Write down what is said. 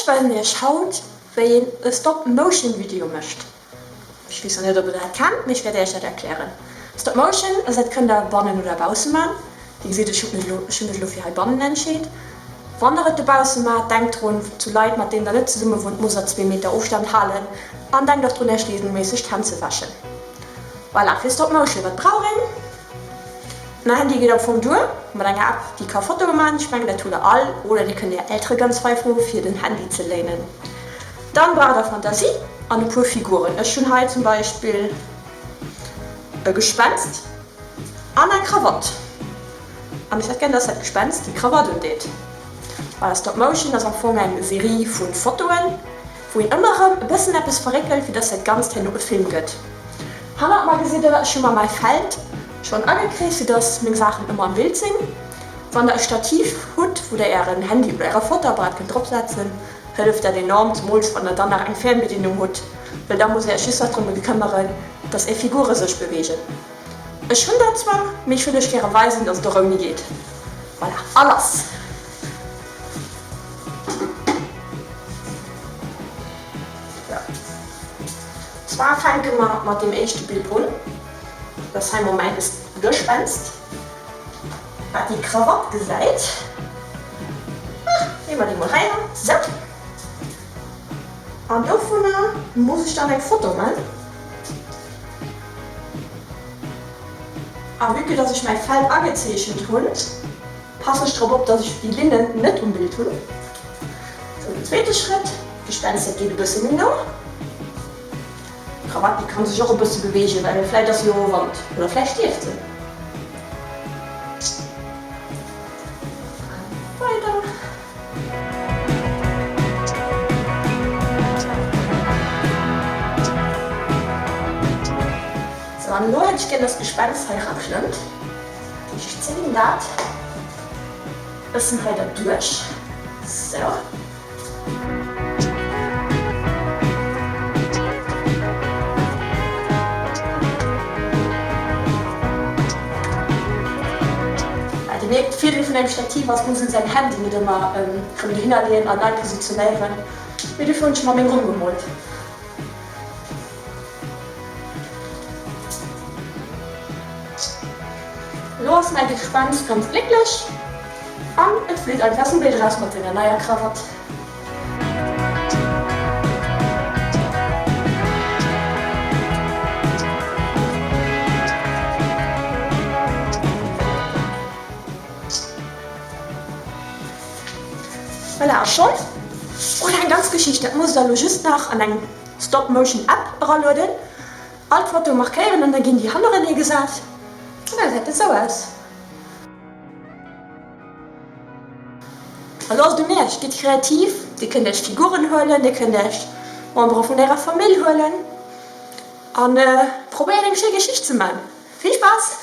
Ech weisen iech haut wéi een e Stop Motion Video mécht. Ech weess nach net ob der dat kennt, mee ech wäert iech dat erklären. Stop Motion, also dat kënnt der bannen oder bausse man. Dir gesitt ech hunn mech elo, ech hunn mech elo fir hei bannen entscheet. Wann der et dobausse maacht, denkt drun, zu Leit mat deenen der net zesumme wunnt musst der zwee Meter Ofstand halen an denkt och drun iech regelméisseg d'Hänn ze wäschen. Voilà, fir Stop Motion, wat brauch een? En Handy geet am Fong duer, mat enger App déi ka Fotoe man, ech mengen dat hutt der all, oder dir kënnt är Eltere ganz frei froe fir den Handy ze léinen. Dann braucht der Fantasie an e puer Figuren. Ech hunn hei zum Beispill e Gespenst an eng Krawatt an ech hätt gär dass dat Gespenst déi Krawatt undeet. Voilà, Stop Motion ass am Fong eng Serie vu Fotoen wou een ëmmer erëm e bëssen eppes verréckelt fir dass dat Ganzt herno e Film gëtt. Hannert mer gesitt der, ech hu mer mäi Feld schonn agekreest, fir dass meng Saachen ëmmer am Bild sinn. Wann der e Stativ hutt, wou der ären Handy oder äre Fotoapparat kënnt drop setzen, hëlleft dat enorm, zemools wann der dann nach eng Fernbedienung hutt, well da musst der iech just nach drëm bekëmmeren, dass är Figure sech beweegen. Ech hunn dat zwar, mee ech wëll iech gäre weisen, dass et och ouni geet. Voilà, a lass! Zwar fänke mer mat deem éischte Bild un, dat ass hei mol mäin Gespenst, wat déi Krawatt gesäit. Ah, leeë mer déi mol hei an, sou. An dovunner muss ech dann eng Foto man. A vue que dass ech mäi Feld agezeechent hunn, Passen ech drop op, dass ech déi Linnen net um Bild hunn. Sou, den zweete Schrëtt, d'Gespenst, dat geet e bësse méi no. D'Krawatt, déi kann sech och e bësse beweegen, well vläicht ass jo Wand oder vläicht stierft se. Weider. Sou, an elo hätt ech gär, dass d'Gespenst hei eraklëmmt. Ech zéien dat bëssen hei derduerch, sou. Dir mierkt, Virdeel vun engem Stativ ass, muss een säin Handy net ëmmer erëm dohinner leeën an nei positionéieren. Mee dofir hunn ech mer meng Rumm gemoolt. Elo ass mäi Gespenst ganz glécklech an et flitt einfach aus dem Bild eraus mat senger neier Krawatt. Voilà, a schonn hutt der eng ganz Geschicht. Dat musst der elo just nach an eng Stop Motion App eralueden, all d'Fotoe markéieren an da ginn déi hannerenee gesat an da gesäit et esou aus. Elo ass et un iech, gitt kreativ, dir kënnt iech Figuren huelen, dir kënnt iech Membere vun ärer Famill huelen an probéiert eng schéi Geschicht ze man. Vill Spaass!